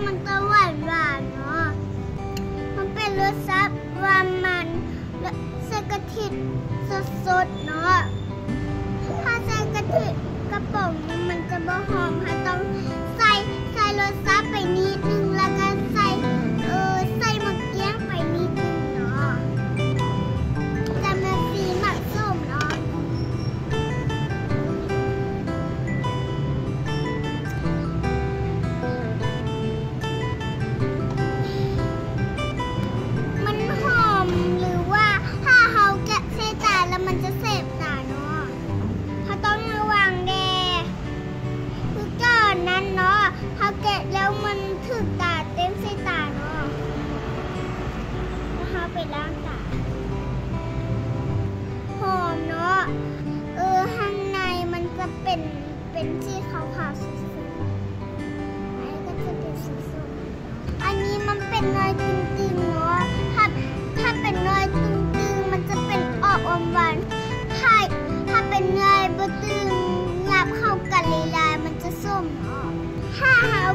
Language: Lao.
ມັນຈະຫວານໆເນາະ ມັນເປັນລົດຊາດຫວານມັນ ແລະ ໃສ່ກະທິສົດໆເນາະ. ຖ້າໃສ່ກະທິກະປ໋ອງມັນຈະບໍ່ຫອມ ເຮົາຕ້ອງໃສ່ ໃສ່ລົດຊາດໄປນິດໜຶ່ງ ແລ້ວກະໃສ່ ເອີ ໃສ່ໝາກກ້ຽງໄປນິດໜຶ່ງເນາະ ຈະມາຊີມໝາກສົ້ມເນາະ. ມັນຫອມ ຫຼືວ່າຖ້າເຮົາແກະໃສ່ຕາແລ້ວມັນຈະແສບຕາເນາະ ເຮົາຕ້ອງລະວັງແດ່. ຄືກ່ອນນັ້ນເນາະ ເຮົາແກະແລ້ວມັນຖືກຕາເຕັມໃສ່ຕາເນາະ ແລ້ວເຮົາໄປລ້າງຕາ. ຫອມເນາະ ເອີ ຂ້າງໃນມັນຈະເປັນ ເປັນສີຂາວໆ ສຸດໆ ອັນນີ້ກໍຈະເປັນສີສົ້ມ. ອັນນີ້ມັນເປັນໜ່ວຍຕຶງໆເນາະ ຖ້າ ຖ້າເປັນໜ່ວຍຕຶງໆ ມັນຈະເປັນອອກຫວານໆ ຖ້າ ຖ້າເປັນໜ່ວຍບໍ່ຕຶງ ຫຍາບເຂົ້າກັນຫຼາຍໆ ມັນຈະສົ້ມເນາະ. ຖ້າເຮົາ